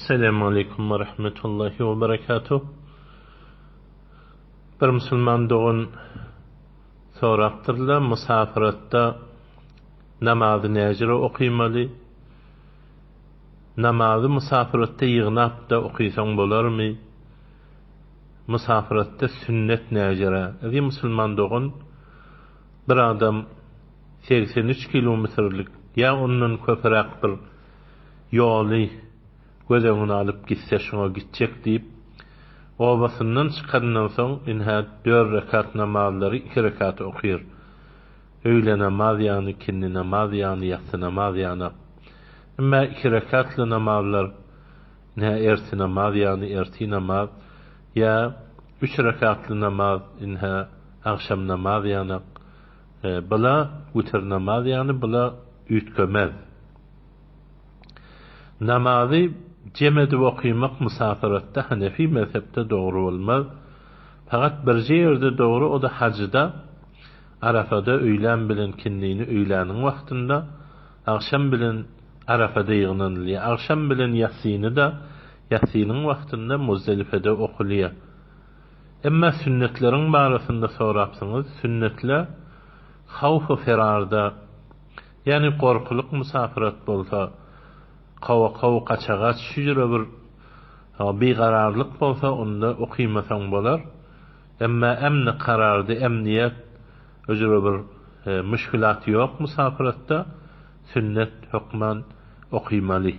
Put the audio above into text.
Esselamu aleýkum we rahmetullahi we berekatuh. Bir musulman dogan sorapdyrlar, musafiratda namazy näjire okymaly? Namazy musafiratda ýygnap-da okysaň bolarmy? Musafiratda sünnet näjire? Eziz musulman dogan, bir adam 83 kilometrlik ýa ondan köpüräk bir ýoly göz öňüne alyp gitse şoňa gitjek diýip, obasyndan çykandan soň ynha dört rekat namazlary iki rekat okyr. Öýle namaz ýany, ikindi namaz ýany, ýassy namaz ýanak. Emma iki rekatly namazlar ynha erti namaz ýany, erti namaz, ýa üç rekatly namaz ynha agşam namaz ýanak. Bula witir namaz ýany bula üýtgemez. Namazy jem edip okymak musafaratda hanefi mezhepde dogry bolmaz. Fakat birje ýerde dogry o-da hajda Arafada öýlän bilen kindini öýläniň wagtynda, agşam bilen Arafada ýygnanylýar. Agşam bilen ýassyny-da ýassynyň wagtynda Muzdelifede okulýar. Emma sünnetleriň barasynda sorapsyňyz, sünnetler hawf-u ferarda, ýagny gorkulyk musafirat bolsa, kowa-kow, gaça-gaç, şu jüre bir bigararlyk bolsa, onda okymasaň bolar. Emma emni kararda, emniýet, o jüre bir müşgülat ýok musafiratda, sünnet hökman okymaly.